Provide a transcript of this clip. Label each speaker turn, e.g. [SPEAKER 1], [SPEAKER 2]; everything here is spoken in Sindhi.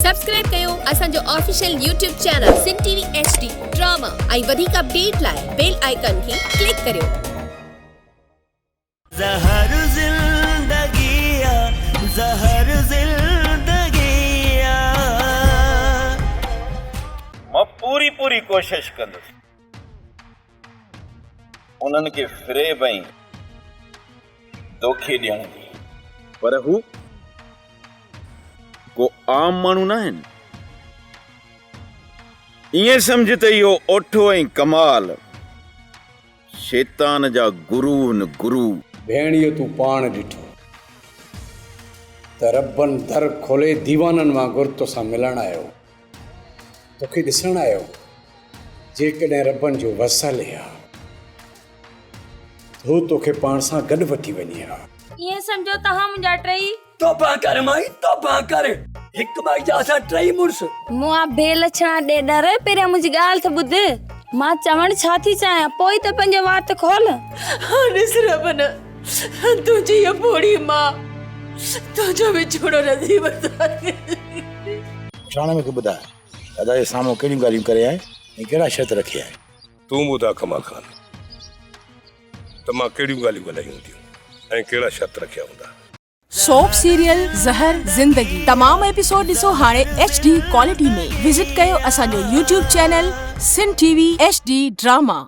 [SPEAKER 1] سبسڪرائب ڪيو اسان جو official YouTube channel Sindh T V H D drama ۽ وڌيڪ اپڊيٽ لاء بيل آئيڪان کي ڪلڪ ڪريو.
[SPEAKER 2] زهر زندگي آ زهر زندگي آ.
[SPEAKER 3] مان پوري پوري ڪوشش ڪندس انهن کي فريب ۽ دوکي ڏيڻ جي. پر هو ڪو عام ماڻهو ناهن. ائين سمجهه ته اهو اوٺو ۽ ڪمال شيطان جا گرو هن گرو.
[SPEAKER 4] ڀيڻ اهو تون پاڻ ڏٺو ته ربن در کولي ديوانن وانگر توسان ملڻ آيو، توکي ڏسڻ آيو، جيڪڏهن ربن جو وس هلي ها. هو توکي پاڻ سان گڏ وٺي وڃي ها.
[SPEAKER 5] ائين سمجهو توهان منهنجا ٽئي.
[SPEAKER 6] توبه ڪر مائي توبه ڪر، هڪ مائي جا اسان ٽئي مڙس.
[SPEAKER 5] مئا بي لڇڻا ڏيڏر، پهريان منهنجي ڳالهه ته ٻڌ. مان چوڻ ڇا ٿي چاهيان، پوء ئي ته پنهنجو وات کول.
[SPEAKER 7] ها ڏس ربن، تنهنجي هيء پوڙهي ماء تنهنجو وڇوڙو نصيب سان ٿي.
[SPEAKER 8] پٺاڻ مون کي ٻڌاء، دادا جي سامهون ڪهڙيون ڳالهيون ڪري آئين ۽ ڪهڙا شرط رکي آئين؟
[SPEAKER 9] تون ٻڌاء کما خان ته مان ڪهڙيون ڳالهيون ڳالهايون هونديون ۽ ڪهڙا شرط رکيا هوندا.
[SPEAKER 10] سوپ سيريل زهر زندگي تمام ايپيسوڊ ڏسو هاڻي ايڇ ڊي ڪوالٽي ۾ وزٽ ڪيو اسان جو YouTube channel Sindh T V H D drama.